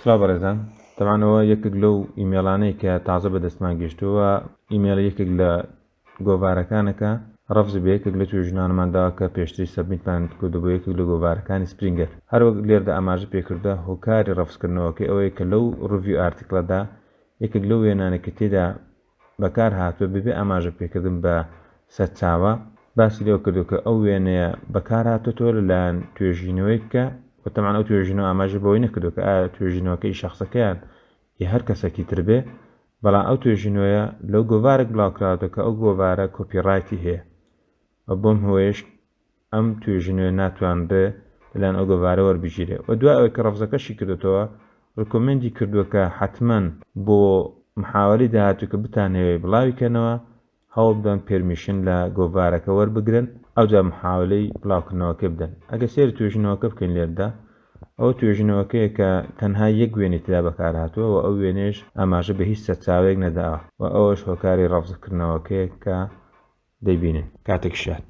سڵاو بەڕێزان تەبعەن ئەوە یەکێک لەو ئیمێڵانەی کە تازە بەدەستمان گەشتووە ئیمێڵی یەکێک لە گۆڤارەکانەکە ڕەفزی بە یەکێک لە توێژینانەمان داوە کە پێشتری submit مان کردو بۆ یەکێک لە گۆڤارەکانی Springer هەروەک لێردا ئاماژە پێکردە هۆکاری ڕەفزکردنەوەکەی ئەوەیە کە لەو review article ەدا یەکێک لەو وێنانە کە تێدا بەکار هاتووە بەبێ ئاماژە پێکردن بە سەرچاوە، باسی لەوە کردووە کە ئەو وێنەیە بەکار هاتۆتەوە لەلایەن توێژینەوەیەک کە و تەبعەن ئەو توێژینەوە ئاماژە بەوەی نەکردووە کە ئایا توێژینەوەکە ئی شەخسەکەیان یا هەر کەسەکی تر بێ، بەڵام ئەو توێژینەوەیە لەو گۆڤارێک بڵاوکراوەتەوە کە ئەو گۆڤارە copyright ی هەیە و بەم هۆیەش ئەم توێژینەوەیە ناتوانرێ لەلایەن ئەو گۆڤارە وەربگیرێ و دوای ئەوەی کە ڕەفزەکەشی کردۆتەوە recommend ی کردووە کە حەتمەن بۆ محاوەلەی داهاتوو کە بتانهەوێ بڵاوی کەنەوە هەوڵ بدەن permission لە گۆڤارەکە وەربگرن ئەوجا محاوەلەی بڵاوکردنەوەکەی بدەن. ئەگەر سەیری توێژینەوەکە بکەین لێردا ئەوە توێژینەوەکەیە کە تەنها یەک وێنەی تێدا بەکارهاتووە و ئەو وێنەیەش ئاماژە بە هیچ سەرچاوەیەک نەداوە و ئەوەش هۆکاری ڕەفزکردنەوەکەیە کە دەیبینن. کاتێک شاد.